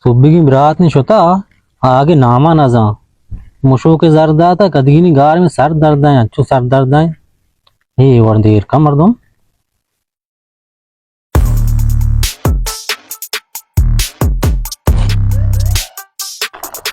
سوبگیں برات نے شتا، آگے ناما نزان۔ مشوک زر داتا، کدگینی گار میں سر درد آئیں، انچو سر درد آئیں۔ اے ور دیر کا مردم۔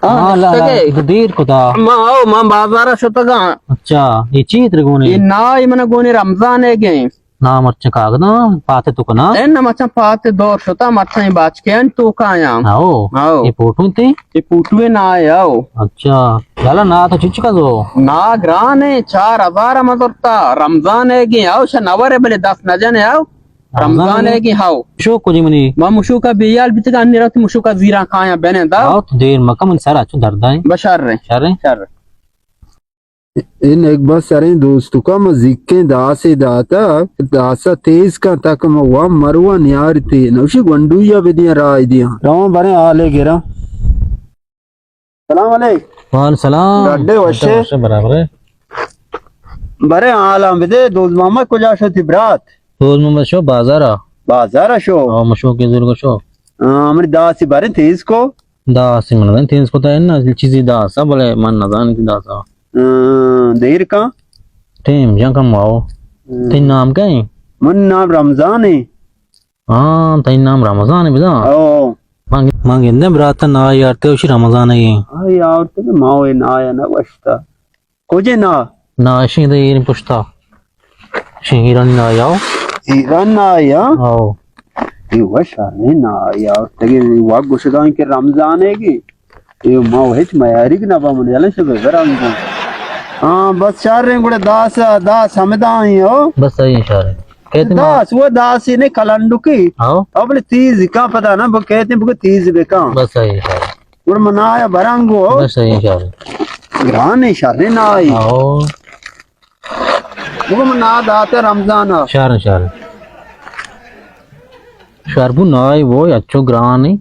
ہاں، ہاں، لا، لا، نشتگے۔ دیر کتا۔ ما، او، ما بازار شتگاں۔ اچھا، یہ چی تر گونے؟ یہ نا، یہ من گونے رمضان ہے گئے۔ نا، مرچاں کاغداں پاتے تو کنا؟ اے نا، مرچاں پاتے دور شتا، مرچاں یہ باچکے ان تو کایاں۔ آؤ۔ آؤ۔ یہ فوٹو تے؟ یہ فوٹو نا ہے، آؤ۔ اچھا۔ یالا نا تو چچ کا دو؟ نا گران ہے، چار ہزار مزرتا، رمضان ہے گئے، آؤ، شا نور ہے بلے دست نہ جنے، آؤ۔ رمضان ہے کہ ہاؤ۔ مشوک کجی منی؟ ما مشوکا بیال بیتگا، انی رات مشوکا زیران کایاں بنے دا۔ ہاؤ، تو دیر مکہ، من سر اچو درد آئیں۔ بشر رہے۔ شر رہے؟ شر رہے۔ ان ایک بس سریں دوستو کا ما زیکیں داسے داتا، داسا تیز کا تک ما وا مروا نیارتے، نوشی گونڈویا بدیاں راہ دیاں۔ روان بریں آلے گرا۔ سلام علیک۔ وعلیکم سلام۔ ڈڈے وشے؟ وشے برابر ہے۔ برے حالاں بدے، دوز محمد کجا شو تی برات؟ دوز محمد شو بازارا۔ بازارا شو؟ او مشوکے زرگو شو۔ ہاں، ہمری داسی برے تیز کو؟ داسی من نزان تیز کو تا ہے نا، چیزی داسا، بلے من نزان تی داسا۔ ہاں، دیر کا؟ ٹیم جان کم آؤ۔ ہاں۔ تین نام کیا ہے؟ من نام رمضان ہے۔ ہاں، تئی نام رمضان بزاں؟ او۔ من، من گندیں برات نا یارتے وشی رمضان ہے۔ آ یارتے کہ ما وے نا یا نہ وشتا۔ کجے نا؟ نا شین دے ایر پشتا۔ شین ایرانی نا یاو۔ ایران نا یا؟ او۔ یہ وش ہے نا یارتے کہ وقت گشگان کہ رمضان ہے کہ اے ما ہچ میاریگ نہ با من یلہ شبہ برانگو۔ ہاں، بس شر رہے گڑا داس، داس ہمدا ہی ہو۔ بس صحیح ہے شر۔ کہتے ما داس، وہ داس ہی نے کلنڈو کی۔ ہاں۔ اب نے تیز کا پتہ نہ، وہ کہتے ہیں وہ تیز بکا۔ بس صحیح ہے شر۔ گڑا من آیا برانگو۔ بس صحیح ہے شر۔ گران ہے شر نہ آئی۔ ہاں۔ بگو من نا داتے رمضان ء۔ شر، شر۔ شر بو نائے وہ اچو گرانے۔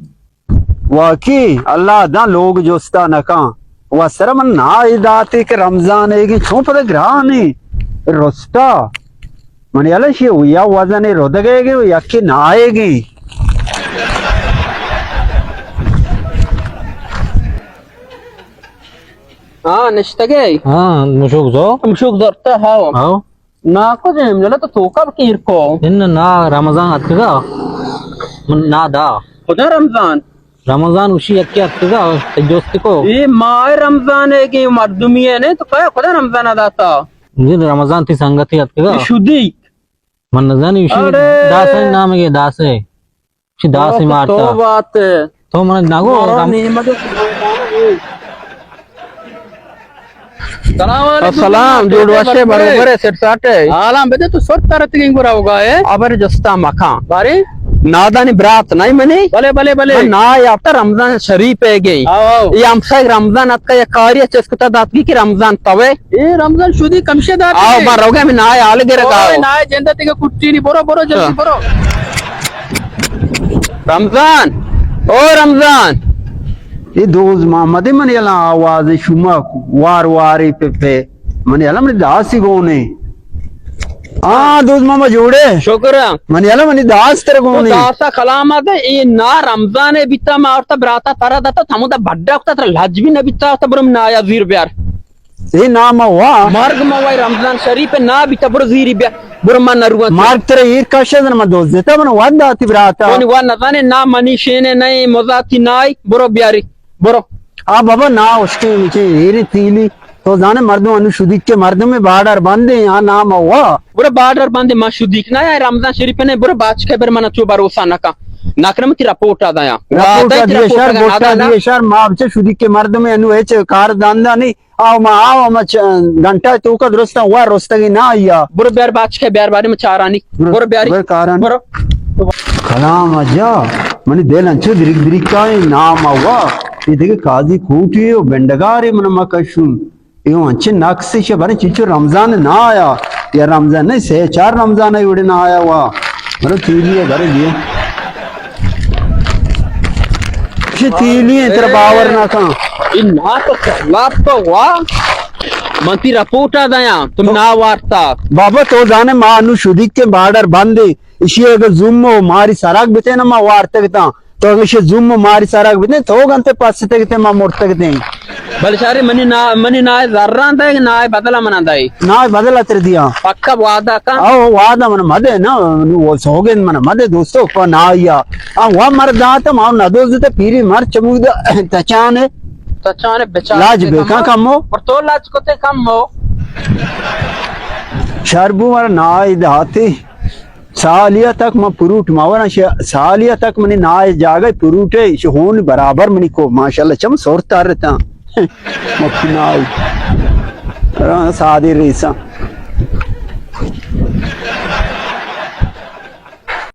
واقعی اللہ داں لوگ جستا نکاں۔ و سر من نائے داتے کہ رمضان ایگی چون پدا گرانے۔ رستا۔ من یلہ شی یا وزن ردگے گی یا کہ نائے گی۔ ہاں، نشتگے۔ ہاں، مشوک زو۔ مشوک زرتا، ہاو۔ ہاو۔ نا کجا ہم جلا تو توکا بکیر کو۔ ان نا رمضان اتکگا۔ من نا دا۔ کجا رمضان؟ رمضان اشی یکی اتکگا، جست کو۔ اے ماہ رمضان ہے کہ مردمی ہے نے، تو کیا کجا رمضان داتا؟ جی رمضان تی سنگتی اتکگا۔ اے شدی۔ من نزانی اشی اڑے۔ داسے نام ہے، داسے۔ چی داسے تو، مارتا۔ تو بات ہے۔ تو من نگو، مارا رم-، نہیں مدد۔ سلام علیکم۔ السلام، جوڑ وشے، بروبر ہے، سیٹ ساٹ ہے۔ حالاں بدے تو سر ترتگیں گورا ہوگا ہے۔ ابر جستا مکان۔ بارے؟ نادانی برات نہیں منی۔ بلے، بلے، بلے۔ من نا یافتا رمضان شریف ہے گئی۔ آو، آو۔ یہ ہمسائے رمضان اتکا یا کاری چس کتا داتگی کہ رمضان توے۔ اے رمضان شدی کمشے دار آو، دیگے۔ ما روگا میں نائے آل گرگا اوئے آو۔ نائے جندہ تیگا کٹی نی، برو، برو، جلدی ہاں۔ برو۔ رمضان، او رمضان۔ اے دوز محمد من یلا آواز شما وار واری پہ پہ۔ من یلا من داسی گونے۔ ہاں، دوز محمد جوڑے۔ شکر۔ من یلا من داس تر گونے۔ داسا کلام دے، اے نا رمضان بیتا ما اور تا براتا ترا داتا، تمو دا بڈا کتا ترا لج بھی نہ بیتا، تا برم نایا زیر بیار۔ اے نام وا۔ مرگ ما وای رمضان شریف نا بیتا، برو زیری بیا، برو من نروان۔ مرگ ترا ایر کشے زن ما دوز دیتا، من وان داتی براتا۔ کونی وان نزانے، نا منی شینے نئے، مزاتی نائی، برو بیاری، برو۔ آ بابا نا اشکے مچے ایر تیلی، تو زانے مردم انو شدیک کے مردم میں بارڈر بندے، آ نام وا۔ برو بارڈر بندے، ما شدیک نا، یا رمضان شریف نے، برو باچ کے بر من تو بھروسہ نکا۔ نکرم تی رپورٹ آ دایا۔ رپورٹ آ دیا شر، بوٹا دیا شر، ما بچے شدیک کے مردم انو ایچ کار داندا نہیں۔ آو ما، آو ما چ-، گھنٹہ توکا درستاں وا رستگی نہ آیا۔ برو بیار باچکے، بیار بارے ما چارانی۔ برو، برو بیاری۔ برو کارانی۔ برو۔ کلام اجا، منی دل انچو دریک دریک کائیں، نام وا۔ یہ دیکھے قاضی کوٹی و بنڈگارے من ما کشوں۔ یہ انچے نقص شے بارے چیچو رمضان نہ آیا۔ یا رمضان نہیں، سے چار رمضان ہے وڑے نہ آیا وا۔ برو تیلی ہے، برو لیے۔ چی تیلی ہے، تیرا باور نہ کن۔ اے نا تو چلاپ تو وا۔ من تی رپورٹ آ دیاں، تم تو نا وارتا۔ بابا تو زانے ما انو شدیک کے بارڈر بندے۔ اشی اگر زوم و ماری سراگ بتے نا ما وارتگ تا۔ تو اگہ شے زوم ماری سرگ بدیں، تو گنتے پس تک تے ما مرتگ دیں۔ بلے شاری منی نا، منی نائے زراں دے، نائے بدلا منا دے۔ نائے بدلا تر دیا۔ پکا وعدہ کا؟ او وعدہ من مدے نا، نو سوگند من مدے دوستو، پا نایا۔ آ وا مر داتا، ما نہ دوزتے پیری مر چمودا تچانے۔ تچانے بچار لاج بے کا کمو۔ پر تو لاج کو تے کمو۔ شربو مر نائے داتے۔ سالیا تک من پروٹ ما وراں ش-، سالیا تک منی نائے جاگہ پروٹے شہون برابر منی کو، ماشاءاللہ، چم سور ترتاں۔ مکی نائے۔ راں سادی ریساں۔